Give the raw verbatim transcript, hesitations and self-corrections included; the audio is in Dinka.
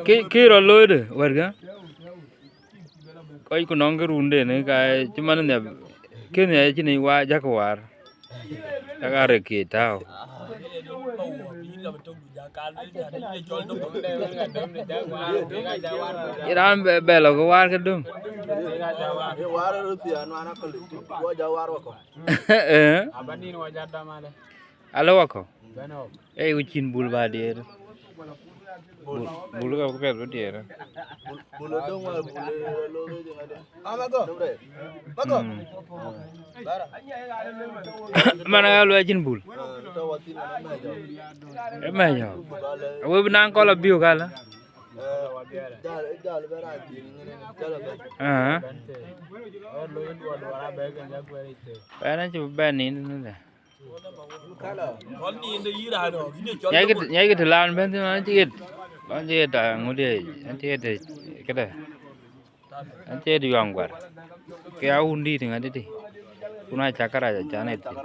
Kë, kë rɔt looi de wärkë. Kɔc ku nɔŋ kë runde ni ka cï man nhiap. Kë nhiap cïn wa jakë war. Jakë rek kë tääu. Raan bɛ, bɛ lɔ kë war kë döm. Ee. Alë wakɔ. Ee, ku cïn bul ba diëër. Bul, bul ka ku piɛth bï diëër. Mm. Man aka luɔi cïn bul. Ë mɛ̈c ɣɔ̈k. Awe bï naŋ kɔl abiu kalë. Aa. Bɛ̈n acï bï bɛ̈n nin tënë dɛ. Nyackï, nyackï të laan bɛ̈n thïn, an cï ɣet, an cï ɣet, ah, ŋut ye, an cï ɣet, eh, këdë, an cï ɣet yuaŋ guar. Ke ya wun dït ŋadï tï. Kun acak kärac acan ɣet thïn.